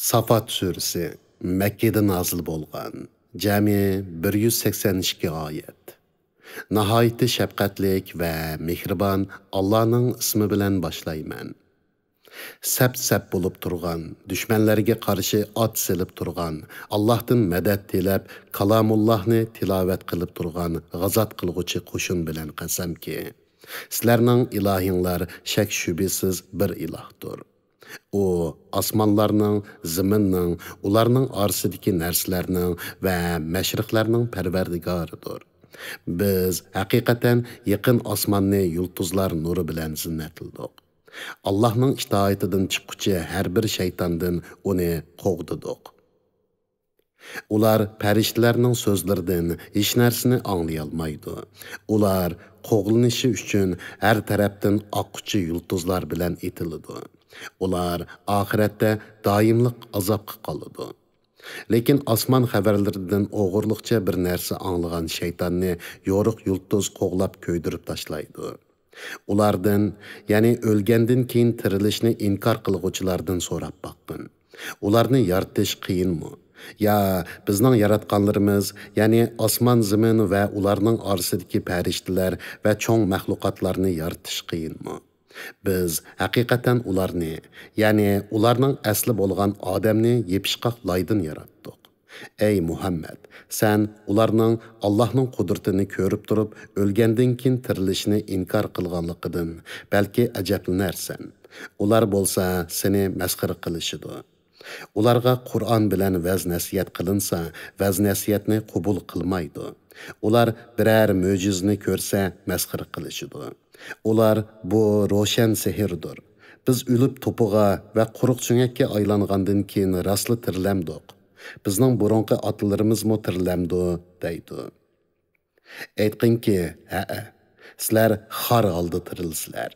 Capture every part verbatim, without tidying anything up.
سافات سۈرىسى، مەككىدە نازىل بولغان، جەمئىي بىر يۈز سەكسەن ئىككى ئايەت. ناھايىتى شەپقەتلىك ۋە مېھرىبان ئاللانىڭ ئىسمى بىلەن باشلايمەن. سەپ-سەپ بولۇپ تۇرغان، دۈشمەنلەرگە قارشى ئات سېلىپ تۇرغان، ئاللاھتىن مەدەت تىلەپ، كالامۇللاھنى تىلاۋەت قىلىپ تۇرغان غازات قىلغۇچى قوشۇن بىلەن قەسەمكى، سىلەرنىڭ ئىلاھىڭلار شەك-شۈبھىسىز بىر ئىلاھتۇر. ئۇ ئاسمانلارنىڭ، زېمىننىڭ، ئۇلارنىڭ ئارىسىدىكى نەرسىلەرنىڭ ۋە مەشرىقلەرنىڭ پەرۋەردىگارىدۇر. بىز ھەقىقەتەن يېقىن ئاسماننى يۇلتۇزلار نۇرى بىلەن زىننەتلىدۇق. ئاللاھنىڭ ئىتائىتىدىن چىققۇچى ھەر بىر شەيتاندىن ئۇنى قوغدىدۇق. ئۇلار پەرىشتىلەرنىڭ سۆزلىرىدىن ھېچ نەرسىنى ئاڭلىيالمايدۇ. ئۇلار قوغلىنىشى ئۈچۈن ھەر تەرەپتىن ئاققۇچى يۇلتۇزلار بىلەن ئېتىلىدۇ. ئۇلار ئاخىرەتتە دائىملىق ئازابقا قالىدۇ. لېكىن ئاسمان خەۋەرلىرىدىن ئوغرىلىقچە بىر نەرسە ئاڭلىغان شەيتاننى يورۇق يۇلتۇز قوغلاپ كۆيدۈرۈپ تاشلايدۇ. ئۇلاردىن، يەنى ئۆلگەندىن كېيىن تىرىلىشنى ئىنكار قىلغۇچىلاردىن سوراپ باققىن. ئۇلارنى يارىتىش قىيىنمۇ؟ يا بىزنىڭ ياراتقانلىرىمىز، يەنى ئاسمان-زېمىن ۋە ئۇلارنىڭ ئارىسىدىكى پەرىشتىلەر ۋە چوڭ مەخلۇقاتلارنى يارىتىش قىيىنمۇ؟ بىز ھەقىقەتەن ئۇلارنى، يەنى ئۇلارنىڭ ئەسلى بولغان ئادەمنى يېپىشقاق لايدىن ياراتتۇق. ئەي مۇھەممەد، سەن ئۇلارنىڭ ئاللاھنىڭ قۇدرىتىنى كۆرۈپ تۇرۇپ، ئۆلگەندىن كېيىن تىرىلىشنى ئىنكار قىلغانلىقىدىن، بەلكى ئەجەبلىنەرسەن. ئۇلار بولسا سېنى مەسخىرە قىلىشىدۇ. ئۇلارغا قۇرئان بىلەن ۋەز-نەسىھەت قىلىنسا، ۋەز-نەسىھەتنى قوبۇل قىلمايدۇ. ئۇلار بىرەر مۆجىزىنى كۆرسە، مەسخىرە قىلىشىدۇ. ئۇلار، «بۇ روشەن سېھىردۇر. بىز ئۆلۈپ توپىغا ۋە قۇرۇق چۆڭەككە ئايلانغاندىن كېيىن راستلا تىرىلەمدۇق؟ بىزنىڭ بۇرۇنقى ئاتىلىرىمىزمۇ تىرىلەمدۇ؟» دەيدۇ. ئېيتقىنكى، ھەئە، سىلەر خار ھالدا تىرىلىسىلەر.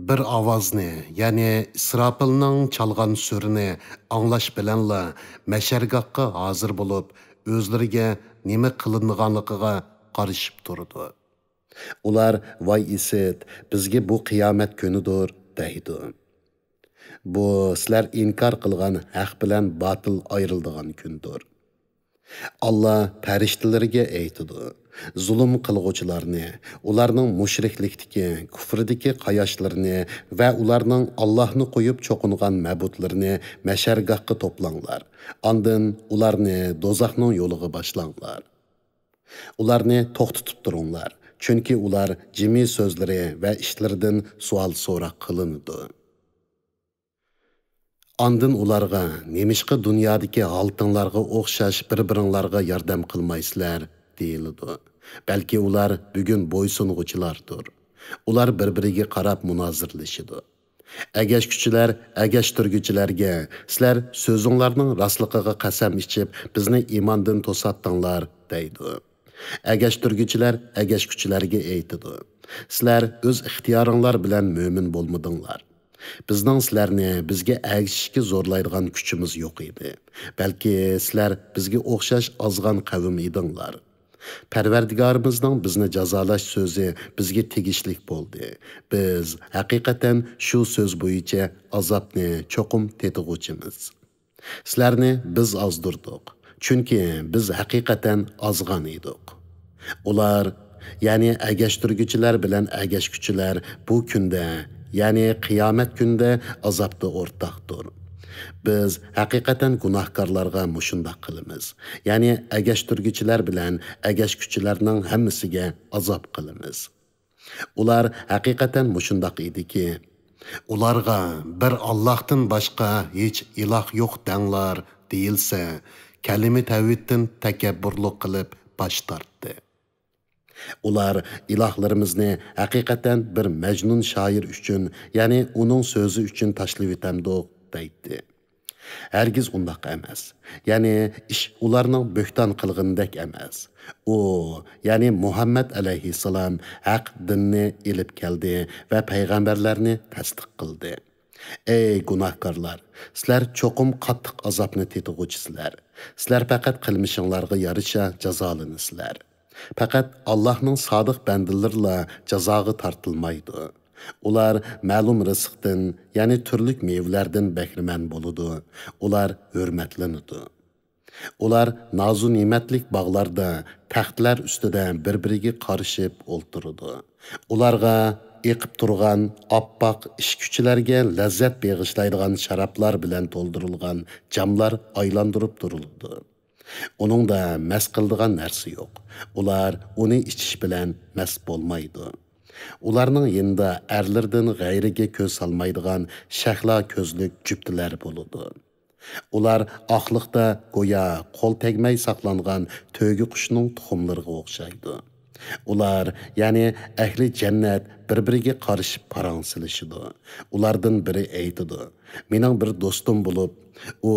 بىر ئاۋازنى، يەنى ئىسراپىلنىڭ چالغان سۈرىنى ئاڭلاش بىلەنلا مەشەرگاھقا ھازىر بولۇپ، ئۆزلىرىگە نېمە قىلىنىدىغانلىقىغا قارىشىپ تۇرىدۇ. ئۇلار، «ۋاي ئىسىت، بىزگە بۇ قىيامەت كۈنىدۇر» دەيدۇ. بۇ سىلەر ئىنكار قىلغان ھەق بىلەن باتىل ئايرىلىدىغان كۈندۇر. ئاللا پەرىشتىلىرىگە ئېيتىدۇ، زۇلۇم قىلغۇچىلارنى، ئۇلارنىڭ مۇشرىكلىكتىكى، كۇفرىدىكى قاياشلىرىنى ۋە ئۇلارنىڭ ئاللاھنى قويۇپ چوقۇنغان مەبۇدلىرىنى مەشەرگاھقا توپلاڭلار. ئاندىن ئۇلارنى دوزاخنىڭ يولىغا باشلاڭلار. ئۇلارنى توختىتىپ تۇرۇڭلار، چۈنكى ئۇلار جىمى سۆزلىرى ۋە ئىشلىرىدىن سوئال-سوراق قىلىنىدۇ. ئاندىن ئۇلارغا، «نېمىشقا دۇنيادىكى ھالىتىڭلارغا ئوخشاش بىر-بىرىڭلارغا ياردەم قىلمايسىلەر؟» دېيىلىدۇ. بەلكى ئۇلار بۈگۈن بويسۇنغۇچىلاردۇر. ئۇلار بىر-بىرىگە قاراپ مۇنازىرىلىشىدۇ. ئەگەشكۈچىلەر ئەگەشتۈرگۈچىلەرگە، «سىلەر سۆزۈڭلارنىڭ راستلىقىغا قەسەم ئىچىپ، بىزنى ئىماندىن توساتتىڭلار» دەيدۇ. ئەگەشتۈرگۈچىلەر ئەگەشكۈچىلەرگە ئېيتىدۇ، «سىلەر ئۆز ئىختىيارىڭلار بىلەن مۆمىن بولمىدىڭلار. بىزنىڭ سىلەرنى بىزگە ئەگىشىشكە زورلايدىغان كۈچىمىز يوق ئىدى. بەلكى سىلەر بىزگە ئوخشاش ئازغان قەۋم ئىدىڭلار. پەرۋەردىگارىمىزنىڭ بىزنى جازالاش سۆزى بىزگە تېگىشلىك بولدى. بىز ھەقىقەتەن شۇ سۆز بويىچە ئازابنى چوقۇم تېتىغۇچىمىز. سىلەرنى بىز ئازدۇردۇق، چۈنكى بىز ھەقىقەتەن ئازغان ئىدۇق.» ئۇلار، يەنى ئەگەشتۈرگۈچىلەر بىلەن ئەگەشكۈچىلەر بۇ كۈندە، يەنى قىيامەت كۈنىدە ئازابتا ئورتاقتۇر. بىز ھەقىقەتەن گۇناھكارلارغا مۇشۇنداق قىلىمىز، يەنى ئەگەشتۈرگۈچىلەر بىلەن ئەگەشكۈچىلەرنىڭ ھەممىسىگە ئازاب قىلىمىز. ئۇلار ھەقىقەتەن مۇشۇنداق ئىدىكى، ئۇلارغا، «بىر ئاللاھتىن باشقا ھېچ ئىلاھ يوق» دەڭلار دېيىلسە، كەلىمە تەۋھىدتىن تەكەببۇرلۇق قىلىپ باش تارتتى. ئۇلار، «ئىلاھلىرىمىزنى ھەقىقەتەن بىر مەجنۇن شائىر ئۈچۈن، يەنى ئۇنىڭ سۆزى ئۈچۈن تاشلىۋېتەمدۇق؟» دەيتتى. ھەرگىز ئۇنداق ئەمەس. يەنى ئىش ئۇلارنىڭ بۆھتان قىلغىنىدەك ئەمەس. ئۇ، يەنى مۇھەممەد ئەلەيھىسسالام ھەق دىننى ئېلىپ كەلدى ۋە پەيغەمبەرلەرنى تەستىق قىلدى. ئەي گۇناھكارلار! سىلەر چوقۇم قاتتىق ئازابنى تېتىغۇچىسىلەر. سىلەر پەقەت قىلمىشىڭلارغا يارىشا جازالىنىسىلەر. پەقەت ئاللاھنىڭ سادىق بەندىلىرىلا جازاغا تارتىلمايدۇ. ئۇلار مەلۇم رىزىقتىن، يەنى تۈرلۈك مېۋىلەردىن بەھرىمەن بولىدۇ. ئۇلار ھۆرمەتلىنىدۇ. ئۇلار نازۇ نېمەتلىك باغلاردا، تەختلەر ئۈستىدە بىر-بىرىگە قارىشىپ ئولتۇرىدۇ. ئۇلارغا ئېقىپ تۇرغان ئاپئاق ئىچكۈچىلەرگە لەززەت بېغىشلايدىغان شارابلار بىلەن تولدۇرۇلغان جاملار ئايلاندۇرۇپ تۇرۇلىدۇ. ئۇنىڭدا مەس قىلىدىغان نەرسە يوق. ئۇلار ئۇنى ئىچىش بىلەن مەس بولمايدۇ. ئۇلارنىڭ يېنىدا ئەرلىرىدىن غەيرىگە كۆز سالمايدىغان شەھلا كۆزلۈك جۈپتىلەر بولىدۇ. ئۇلار ئاقلىقتا گويا قول تەگمەي ساقلانغان تۆگە قۇشنىڭ تۇخۇملىرىغا ئوخشايدۇ. ئۇلار، يەنى ئەھلى جەننەت بىر-بىرىگە قارىشىپ پاراڭ سېلىشىدۇ. ئۇلاردىن بىرى ئېيتىدۇ: «مېنىڭ بىر دوستۇم بولۇپ، ئۇ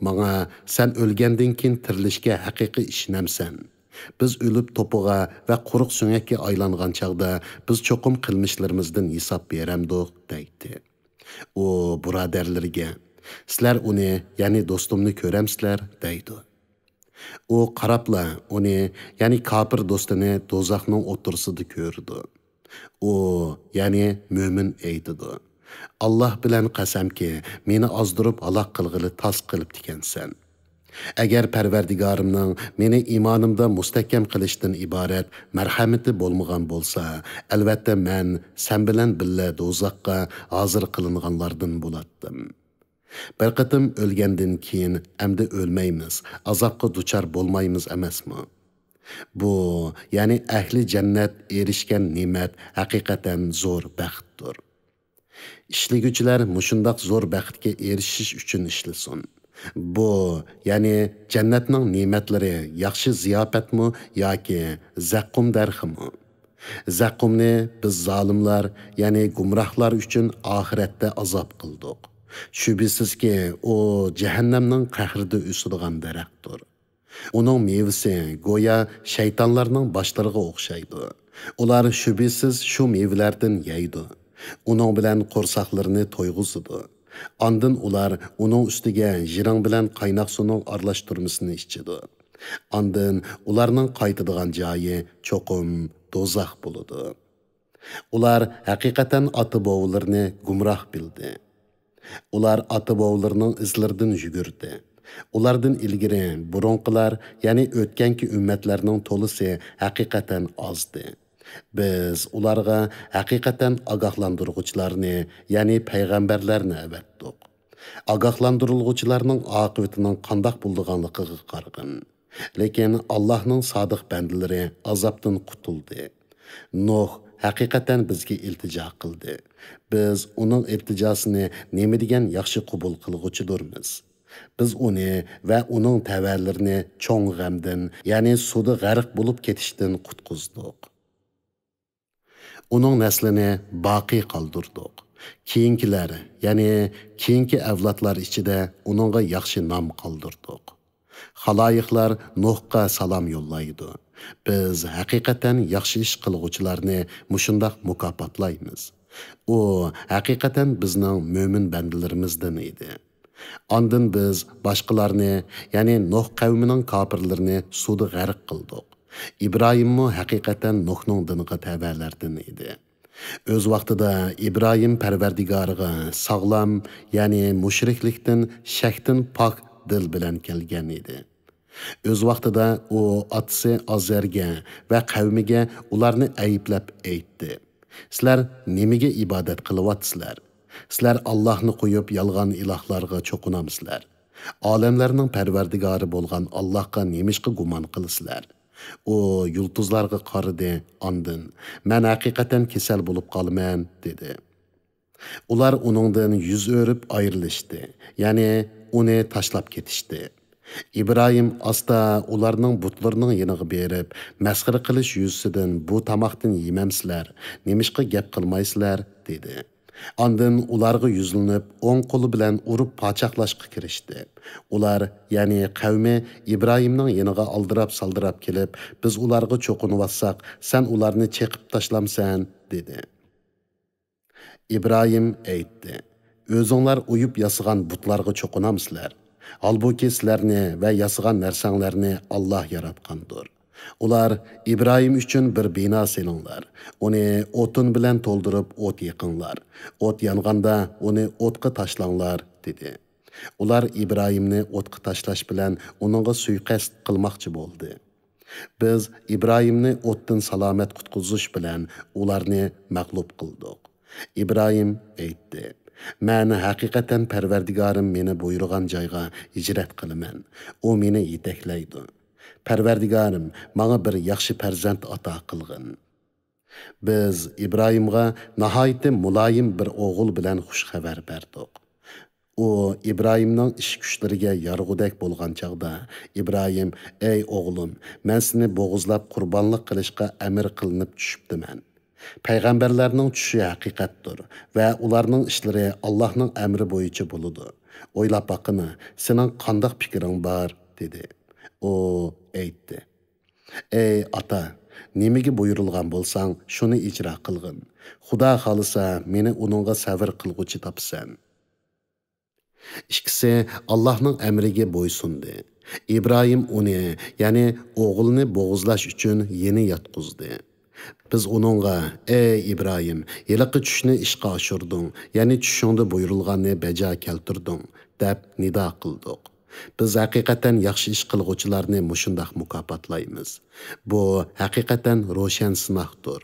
ماڭا، سەن ئۆلگەندىن كېيىن تىرىلىشكە ھەقىقىي ئىشىنەمسەن؟ بىز ئۆلۈپ توپىغا ۋە قۇرۇق سۆڭەككە ئايلانغان چاغدا بىز چوقۇم قىلمىشلىرىمىزدىن ھېساب بېرەمدۇق؟» دەيتتى. ئۇ بۇرادەرلىرىگە: «سىلەر ئۇنى، يەنى دوستۇمنى كۆرەمسىلەر؟» دەيدۇ. ئۇ قاراپلا ئۇنى، يەنى كاپىر دوستىنى دوزاخنىڭ ئوتتۇرىسىدا كۆرىدۇ. ئۇ، يەنى مۆمىن ئېيتىدۇ: «ئاللاھ بىلەن قەسەمكى، مېنى ئازدۇرۇپ ھالاك قىلغىلى تاس قىلىپتىكەنسەن. ئەگەر پەرۋەردىگارىمنىڭ مېنى ئىمانىمدا مۇستەھكەم قىلىشتىن ئىبارەت مەرھەمىتى بولمىغان بولسا، ئەلۋەتتە مەن سەن بىلەن بىللە دوزاخقا ھازىر قىلىنغانلاردىن بولاتتىم. بىر قېتىم ئۆلگەندىن كېيىن ئەمدى ئۆلمەيمىز، ئازابقا دۇچار بولمايمىز ئەمەسمۇ؟ بۇ، يەنى ئەھلى جەننەت ئېرىشكەن نېمەت ھەقىقەتەن زور بەختتۇر. ئىشلىگۈچىلەر مۇشۇنداق زور بەختكە ئېرىشىش ئۈچۈن ئىشلىسۇن. بۇ، يەنى جەننەتنىڭ نېمەتلىرى ياخشى زىياپەتمۇ ياكى زەققۇم دەرىخىمۇ؟ زەققۇمنى بىز زالىملار، يەنى گۇمراھلار ئۈچۈن ئاخىرەتتە ئازاب قىلدۇق. شۈبھىسىزكى، ئۇ جەھەننەمنىڭ قەھرىدە ئۆسىدىغان دەرەختۇر. ئۇنىڭ مېۋىسى گويا شەيتانلارنىڭ باشلىرىغا ئوخشايدۇ. ئۇلار شۈبھىسىز شۇ مېۋىلەردىن يەيدۇ. ئۇنىڭ بىلەن قورساقلىرىنى تويغۇزىدۇ. ئاندىن ئۇلار ئۇنىڭ ئۈستىگە ژىرىڭ بىلەن قايناق سۇنىڭ ئارىلاشتۇرمىسىنى ئىچىدۇ. ئاندىن ئۇلارنىڭ قايتىدىغان جايى چوقۇم دوزاخ بولىدۇ. ئۇلار ھەقىقەتەن ئاتا-بوۋىلىرىنى گۇمراھ بىلدى. ئۇلار ئاتا-بوۋىلىرىنىڭ ئىزلىرىدىن يۈگۈردى. ئۇلاردىن ئىلگىرى بۇرۇنقىلار، يەنى ئۆتكەنكى ئۈممەتلەرنىڭ تولىسى ھەقىقەتەن ئازدى. بىز ئۇلارغا ھەقىقەتەن ئاگاھلاندۇرغۇچىلارنى، يەنى پەيغەمبەرلەرنى ئەۋەتتۇق. ئاگاھلاندۇرۇلغۇچىلارنىڭ ئاقىۋىتىنىڭ قانداق بولىدىغانلىقىغا قارىغىن. لېكىن ئاللاھنىڭ سادىق بەندىلىرى ئازابتىن قۇتۇلدى. نۇھ ھەقىقەتەن بىزگە ئىلتىجا قىلدى. بىز ئۇنىڭ ئىلتىجاسىنى نېمە دېگەن ياخشى قوبۇل قىلغۇچىدۇرمىز. بىز ئۇنى ۋە ئۇنىڭ تەۋەلىرىنى چوڭ غەمدىن، يەنى سۇدا غەرق بولۇپ كېتىشتىن قۇتقۇزدۇق. ئۇنىڭ نەسلىنى باقىي قالدۇردۇق. كېيىنكىلەر، يەنى كېيىنكى ئەۋلادلار ئىچىدە ئۇنىڭغا ياخشى نام قالدۇردۇق. خالايىقلار نۇھقا سالام يوللايدۇ. بىز ھەقىقەتەن ياخشى ئىش قىلغۇچىلارنى مۇشۇنداق مۇكاپاتلايمىز. ئۇ ھەقىقەتەن بىزنىڭ مۆمىن بەندىلىرىمىزدىن ئىدى. ئاندىن بىز باشقىلارنى، يەنى نۇھ قەۋمىنىڭ كاپىرلىرىنى سۇدا غەرق قىلدۇق. ئىبراھىممۇ ھەقىقەتەن نۇھنىڭ دىنىغا تەۋەلەردىن ئىدى. ئۆز ۋاقتىدا ئىبراھىم پەرۋەردىگارىغا ساغلام، يەنى مۇشرىكلىكتىن، شەكتىن پاك دىل بىلەن كەلگەن ئىدى. ئۆز ۋاقتىدا ئۇ ئاتىسى ئازەرگە ۋە قەۋمىگە ئۇلارنى ئەيىبلەپ ئېيتتى: «سىلەر نېمىگە ئىبادەت قىلىۋاتىسىلەر؟ سىلەر ئاللاھنى قويۇپ يالغان ئىلاھلارغا چوقۇنامسىلەر؟ ئالەملەرنىڭ پەرۋەردىگارى بولغان ئاللاھقا نېمىشقا گۇمان قىلىسىلەر؟ ئۇ يۇلتۇزلارغا قارىدى، ئاندىن، مەن ھەقىقەتەن كېسەل بولۇپ قالىمەن، دېدى.» ئۇلار ئۇنىڭدىن يۈز ئۆرۈپ ئايرىلىشتى، يەنى ئۇنى تاشلاپ كېتىشتى. ئىبراھىم ئاستا ئۇلارنىڭ بۇتلىرىنىڭ يېنىغا بېرىپ، مەسخىرە قىلىش يۈزىسىدىن، «بۇ تاماقتىن يېمەمسىلەر؟ نېمىشقا گەپ قىلمايسىلەر؟» دېدى. ئاندىن ئۇلارغا يۈزلىنىپ، ئوڭ قولى بىلەن ئۇرۇپ پاچاقلاشقا كىرىشتى. ئۇلار، يەنى قەۋمى، ئىبراھىمنىڭ يېنىغا ئالدىراپ-سالدىراپ كېلىپ، «بىز ئۇلارغا چوقۇنۇۋاتساق، سەن ئۇلارنى چېقىپ تاشلامسەن؟» دېدى. ئىبراھىم ئېيتتى: «ئۆزۈڭلار ئويۇپ ياسىغان بۇتلارغا چوقۇنامسىلەر؟ ھالبۇكى، سىلەرنى ۋە ياسىغان نەرسەڭلارنى ئاللاھ ياراتقاندۇر. ئۇلار: «ئىبراھىم ئۈچۈن بىر بىنا سېلىڭلار، ئۇنى ئوتۇن بىلەن تولدۇرۇپ ئوت يېقىڭلار، ئوت يانغاندا ئۇنى ئوتقا تاشلاڭلار» دېدى. ئۇلار ئىبراھىمنى ئوتقا تاشلاش بىلەن ئۇنىڭغا سۇيىقەست قىلماقچى بولدى. بىز ئىبراھىمنى ئوتتىن سالامەت قۇتقۇزۇش بىلەن ئۇلارنى مەغلۇپ قىلدۇق. ئىبراھىم ئېيتتى: «مەن ھەقىقەتەن پەرۋەردىگارىم مېنى بۇيرۇغان جايغا ھىجرەت قىلىمەن. ئۇ مېنى يېتەكلەيدۇ. پەرۋەردىگارىم، ماڭا بىر ياخشى پەرزەنت ئاتا قىلغىن.» بىز ئىبراھىمغا ناھايىتى مۇلايىم بىر ئوغۇل بىلەن خۇش خەۋەر بەردۇق. ئۇ ئىبراھىمنىڭ ئىش كۈچلىرىگە يارىغۇدەك بولغان چاغدا، ئىبراھىم: «ئەي ئوغلۇم، مەن سېنى بوغۇزلاپ قۇربانلىق قىلىشقا ئەمىر قىلىنىپ چۈشۈپتىمەن. پەيغەمبەرلەرنىڭ چۈشى ھەقىقەتتۇر ۋە ئۇلارنىڭ ئىشلىرى ئاللاھنىڭ ئەمرى بويىچە بولىدۇ. ئويلاپ باققىنا، سېنىڭ قانداق پىكرىڭ بار؟» دېدى. ئۇ ئېيتتى: «ئەي ئاتا، نېمىگە بۇيرۇلغان بولساڭ، شۇنى ئىجرا قىلغىن. خۇدا خالىسا، مېنى ئۇنىڭغا سەۋر قىلغۇچى تاپىسەن.» ئىككىسى ئاللاھنىڭ ئەمرىگە بويسۇندى. ئىبراھىم ئۇنى، يەنى ئوغلىنى بوغۇزلاش ئۈچۈن يېنى ياتقۇزدى. بىز ئۇنىڭغا: «ئەي ئىبراھىم، ھېلىقى چۈشنى ئىشقا ئاشۇردۇڭ، يەنى چۈشۈڭدە بۇيرۇلغاننى بەجا كەلتۈردۈڭ» دەپ نىدا قىلدۇق. بىز ھەقىقەتەن ياخشى ئىش قىلغۇچىلارنى مۇشۇنداق مۇكاپاتلايمىز. بۇ ھەقىقەتەن روشەن سىناقتۇر.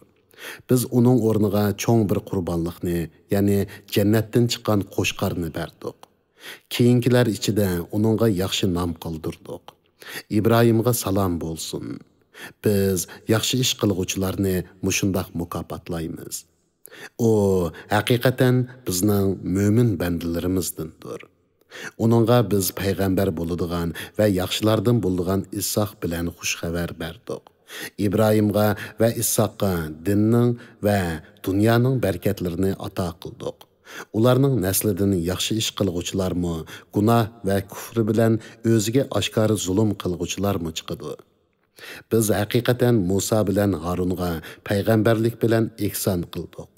بىز ئۇنىڭ ئورنىغا چوڭ بىر قۇربانلىقنى، يەنى جەننەتتىن چىققان قوچقارنى بەردۇق. كېيىنكىلەر ئىچىدە ئۇنىڭغا ياخشى نام قالدۇردۇق. ئىبراھىمغا سالام بولسۇن. بىز ياخشى ئىش قىلغۇچىلارنى مۇشۇنداق مۇكاپاتلايمىز. ئۇ ھەقىقەتەن بىزنىڭ مۆمىن بەندىلىرىمىزدىندۇر. ئۇنىڭغا بىز پەيغەمبەر بولىدىغان ۋە ياخشىلاردىن بولىدىغان ئىسھاق بىلەن خۇش خەۋەر بەردۇق. ئىبراھىمغا ۋە ئىسھاققا دىننىڭ ۋە دۇنيانىڭ بەرىكەتلىرىنى ئاتا قىلدۇق. ئۇلارنىڭ نەسلىدىن ياخشى ئىش قىلغۇچىلارمۇ، گۇناھ ۋە كۇفرى بىلەن ئۆزىگە ئاشكارا زۇلۇم قىلغۇچىلارمۇ چىقىدۇ. بىز ھەقىقەتەن مۇسا بىلەن ھارۇنغا پەيغەمبەرلىك بىلەن ئېھسان قىلدۇق.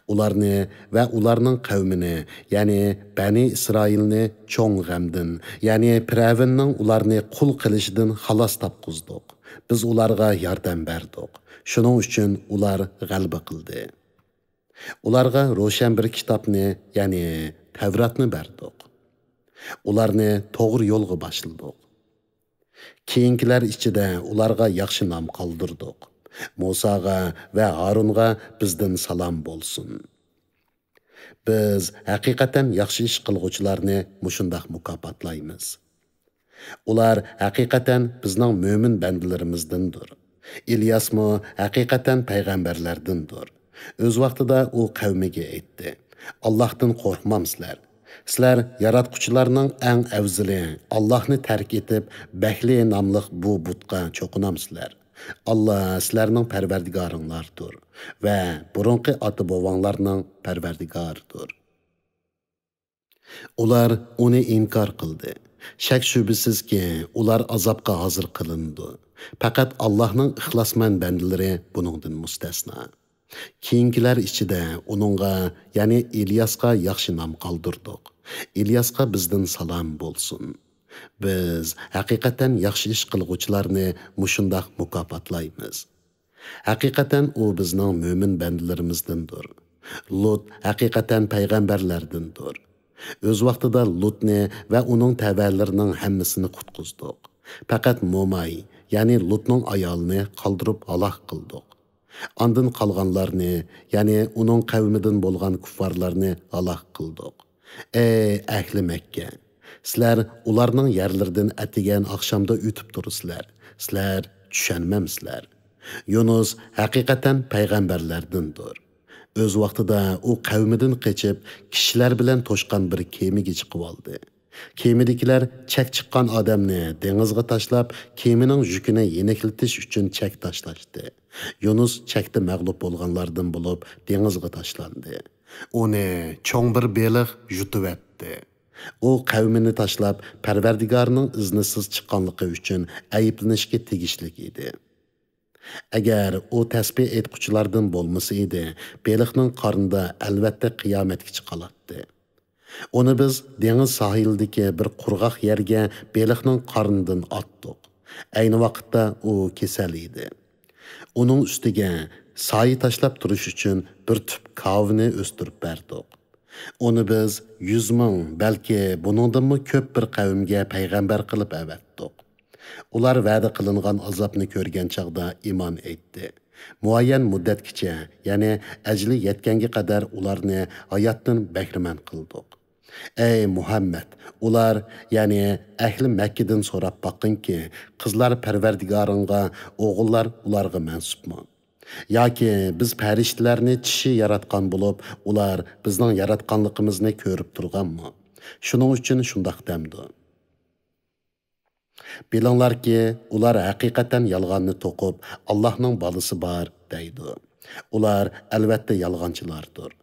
ئۇلارنى ۋە ئۇلارنىڭ قەۋمىنى، يەنى بەنى ئىسرائىلنى چوڭ غەمدىن، يەنى پىرئەۋننىڭ ئۇلارنى قۇل قىلىشىدىن خالاس تاپقۇزدۇق. بىز ئۇلارغا ياردەم بەردۇق. شۇنىڭ ئۈچۈن ئۇلار غەلىبە قىلدى. ئۇلارغا روشەن بىر كىتابنى، يەنى تەۋراتنى بەردۇق. ئۇلارنى توغرا يولغا باشلىدۇق. كېيىنكىلەر ئىچىدە ئۇلارغا ياخشى نام قالدۇردۇق. مۇساغا ۋە ھارۇنغا بىزدىن سالام بولسۇن. بىز ھەقىقەتەن ياخشى ئىش قىلغۇچىلارنى مۇشۇنداق مۇكاپاتلايمىز. ئۇلار ھەقىقەتەن بىزنىڭ مۆمىن بەندىلىرىمىزدىندۇر. ئىلياسمۇ ھەقىقەتەن پەيغەمبەرلەردىندۇر. ئۆز ۋاقتىدا ئۇ قەۋمىگە ئېيتتى: «ئاللاھتىن قورقمامسىلەر؟ سىلەر ياراتقۇچىلارنىڭ ئەڭ ئەۋزىلى، ئاللاھنى تەرك ئېتىپ، بەھلى ناملىق بۇ بۇتقا چوقۇنامسىلەر؟ ئاللا سىلەرنىڭ پەرۋەردىگارىڭلاردۇر ۋە بۇرۇنقى ئاتا-بوۋاڭلارنىڭ پەرۋەردىگارىدۇر.» ئۇلار ئۇنى ئىنكار قىلدى. شەك-شۈبھىسىزكى، ئۇلار ئازابقا ھازىر قىلىنىدۇ. پەقەت ئاللاھنىڭ ئىخلاسمەن بەندىلىرى بۇنىڭدىن مۇستەسنا. كېيىنكىلەر ئىچىدە ئۇنىڭغا، يەنى ئىلياسقا ياخشى نام قالدۇردۇق. ئىلياسقا بىزدىن سالام بولسۇن. بىز ھەقىقەتەن ياخشى ئىش قىلغۇچىلارنى مۇشۇنداق مۇكاپاتلايمىز. ھەقىقەتەن ئۇ بىزنىڭ مۆمىن بەندىلىرىمىزدىندۇر. لۇت ھەقىقەتەن پەيغەمبەرلەردىندۇر. ئۆز ۋاقتىدا لۇتنى ۋە ئۇنىڭ تەۋەلىرىنىڭ ھەممىسىنى قۇتقۇزدۇق. پەقەت موماي، يەنى لۇتنىڭ ئايالىنى قالدۇرۇپ ھالاك قىلدۇق. ئاندىن قالغانلارنى، يەنى ئۇنىڭ قەۋمىدىن بولغان كۇففارلارنى ھالاك قىلدۇق. ئەي ئەھلى مەككە! سىلەر ئۇلارنىڭ يەرلىرىدىن ئەتىگەن ئاخشامدا ئۆتۈپ تۇرىسىلەر. سىلەر چۈشەنمەمسىلەر؟ يۇنۇس ھەقىقەتەن پەيغەمبەرلەردىندۇر. ئۆز ۋاقتىدا ئۇ قەۋمىدىن قېچىپ، كىشىلەر بىلەن توشقان بىر كېمىگە چىقىۋالدى. كېمىدىكىلەر چەك چىققان ئادەمنى دېڭىزغا تاشلاپ، كېمىنىڭ يۈكىنى يېنىكلىتىش ئۈچۈن چەك تاشلاشتى. يۇنۇس چەكتە مەغلۇپ بولغانلاردىن بولۇپ، دېڭىزغا تاشلاندى. ئۇنى چوڭ بىر بېلىق يۇتۇۋەتتى. ئۇ قەۋمىنى تاشلاپ، پەرۋەردىگارىنىڭ ئىزنىسىز چىققانلىقى ئۈچۈن ئەيىبلىنىشكە تېگىشلىك ئىدى. ئەگەر ئۇ تەسبىھ ئېيتقۇچىلاردىن بولمىسا ئىدى، بېلىقنىڭ قارنىدا ئەلۋەتتە قىيامەتكىچە قالاتتى. ئۇنى بىز دېڭىز ساھىلىدىكى بىر قۇرغاق يەرگە بېلىقنىڭ قارنىدىن ئاتتۇق. ئەينى ۋاقىتتا ئۇ كېسەل ئىدى. ئۇنىڭ ئۈستىگە سايە تاشلاپ تۇرۇش ئۈچۈن بىر تۈپ كاۋىنى ئۆستۈرۈپ بەردۇق. ئۇنى بىز يۈز مىڭ، بەلكى بۇنىڭدىنمۇ كۆپ بىر قەۋمگە پەيغەمبەر قىلىپ ئەۋەتتۇق. ئۇلار ۋەدە قىلىنغان ئازابنى كۆرگەن چاغدا ئىمان ئېيتتى. مۇئەييەن مۇددەتكىچە، يەنى ئەجلى يەتكەنگە قەدەر ئۇلارنى ھاياتتىن بەھرىمەن قىلدۇق. ئەي مۇھەممەد، ئۇلار، يەنى ئەھلى مەككىدىن سوراپ باققىنكى، قىزلار پەرۋەردىگارىڭغا، ئوغۇللار ئۇلارغا مەنسۇپمۇ؟ ياكى بىز پەرىشتىلەرنى چىشى ياراتقان بولۇپ، ئۇلار بىزنىڭ ياراتقانلىقىمىزنى كۆرۈپ تۇرغانمۇ؟ شۇنىڭ ئۈچۈن شۇنداق دەمدۇ؟ بىلىڭلاركى، ئۇلار ھەقىقەتەن يالغاننى توقۇپ، «ئاللاھنىڭ بالىسى بار» دەيدۇ. ئۇلار ئەلۋەتتە يالغانچىلاردۇر.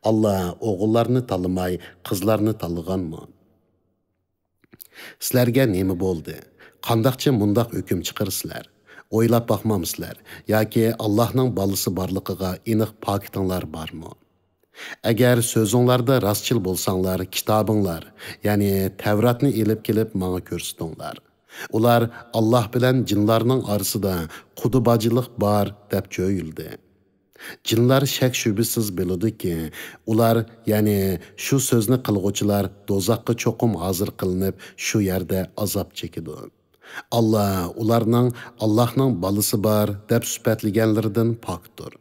ئاللا ئوغۇللارنى تاللىماي، قىزلارنى تاللىغانمۇ؟ سىلەرگە نېمە بولدى؟ قانداقچە مۇنداق ھۆكۈم چىقىرىسىلەر؟ ئويلاپ باقمامسىلەر؟ ياكى ئاللاھنىڭ بالىسى بارلىقىغا ئېنىق پاكىتىڭلار بارمۇ؟ ئەگەر سۆزۈڭلاردا راستچىل بولساڭلار، كىتابىڭلار، يەنى تەۋراتنى ئېلىپ كېلىپ ماڭا كۆرسىتىڭلار. ئۇلار ئاللاھ بىلەن جىنلارنىڭ ئارىسىدا قۇدا باجىلىق بار دەپ جۆيلىدى. جىنلار شەك-شۈبھىسىز بىلىدۇكى، ئۇلار، يەنى شۇ سۆزنى قىلغۇچىلار دوزاخقا چوقۇم ھازىر قىلىنىپ، شۇ يەردە ئازاب چېكىدۇ. ئاللا ئۇلارنىڭ «ئاللاھنىڭ بالىسى بار» دەپ سۈپەتلىگەنلىرىدىن پاكتۇر.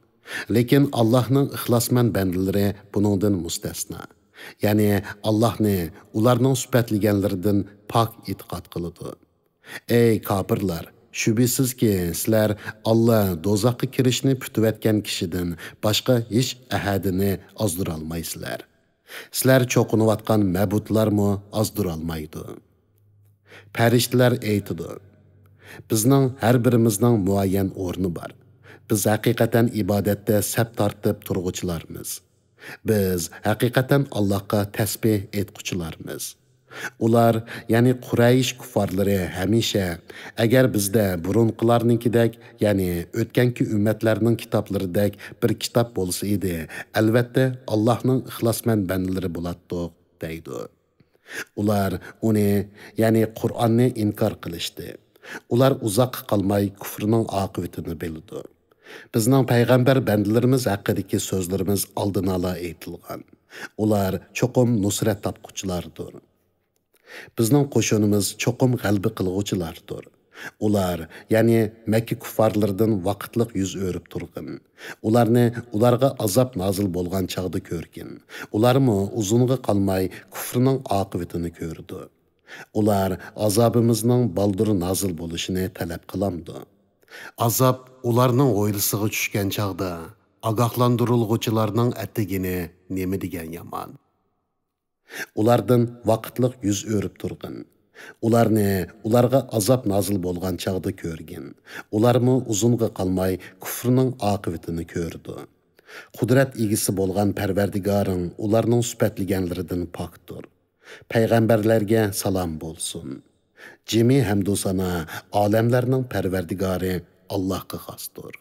لېكىن ئاللاھنىڭ ئىخلاسمەن بەندىلىرى بۇنىڭدىن مۇستەسنا. يەنى ئاللاھنى ئۇلارنىڭ سۈپەتلىگەنلىرىدىن پاك ئېتىقاد قىلىدۇ. ئەي كاپىرلار! شۈبھىسىزكى، سىلەر ئاللا دوزاخقا كىرىشنى پۈتۈۋەتكەن كىشىدىن باشقا ھېچ ئەھەدىنى ئازدۇرالمايسىلەر. سىلەر چوقۇنۇۋاتقان مەبۇدلارمۇ ئازدۇرالمايدۇ. پەرىشتىلەر ئېيتىدۇ: «بىزنىڭ ھەر بىرىمىزنىڭ مۇئەييەن ئورنى بار. بىز ھەقىقەتەن ئىبادەتتە سەپ تارتىپ تۇرغۇچىلارمىز. بىز ھەقىقەتەن ئاللاھقا تەسبىھ ئېيتقۇچىلارمىز.» ئۇلار، يەنى قۇرەيش كۇففارلىرى ھەمىشە: «ئەگەر بىزدە بۇرۇنقىلارنىڭكىدەك، يەنى ئۆتكەنكى ئۈممەتلەرنىڭ كىتابلىرىدەك بىر كىتاب بولسا ئىدى، ئەلۋەتتە ئاللاھنىڭ ئىخلاسمەن بەندىلىرى بولاتتۇق» دەيدۇ. ئۇلار ئۇنى، يەنى قۇرئاننى ئىنكار قىلىشتى. ئۇلار ئۇزاققا قالماي كۇفرىنىڭ ئاقىۋىتىنى بىلىدۇ. بىزنىڭ پەيغەمبەر بەندىلىرىمىز ھەققىدىكى سۆزلىرىمىز ئالدىنئالا ئېيتىلغان. ئۇلار چوقۇم نۇسرەت تاپقۇچىلاردۇر. بىزنىڭ قوشۇنىمىز چوقۇم غەلىبە قىلغۇچىلاردۇر. ئۇلار، يەنى مەككە كۇففارلىرىدىن ۋاقىتلىق يۈز ئۆرۈپ تۇرغىن. ئۇلارنى ئۇلارغا ئازاب نازىل بولغان چاغدا كۆرگىن. ئۇلارمۇ ئۇزۇنغا قالماي كۇفرىنىڭ ئاقىۋىتىنى كۆرىدۇ. ئۇلار ئازابىمىزنىڭ بالدۇر نازىل بولۇشىنى تەلەپ قىلامدۇ؟ ئازاب ئۇلارنىڭ ھويلىسىغا چۈشكەن چاغدا ئاگاھلاندۇرۇلغۇچىلارنىڭ ئەتىگىنى نېمە دېگەن يامان! ئۇلاردىن ۋاقىتلىق يۈز ئۆرۈپ تۇرغىن. ئۇلارنى ئۇلارغا ئازاب نازىل بولغان چاغدا كۆرگىن. ئۇلارمۇ ئۇزۇنغا قالماي كۇفرىنىڭ ئاقىۋىتىنى كۆرىدۇ. قۇدرەت ئىگىسى بولغان پەرۋەردىگارىڭ ئۇلارنىڭ سۈپەتلىگەنلىرىدىن پاكتۇر. پەيغەمبەرلەرگە سالام بولسۇن. جىمى ھەمدۇسانا ئالەملەرنىڭ پەرۋەردىگارى ئاللاھقا خاستۇر.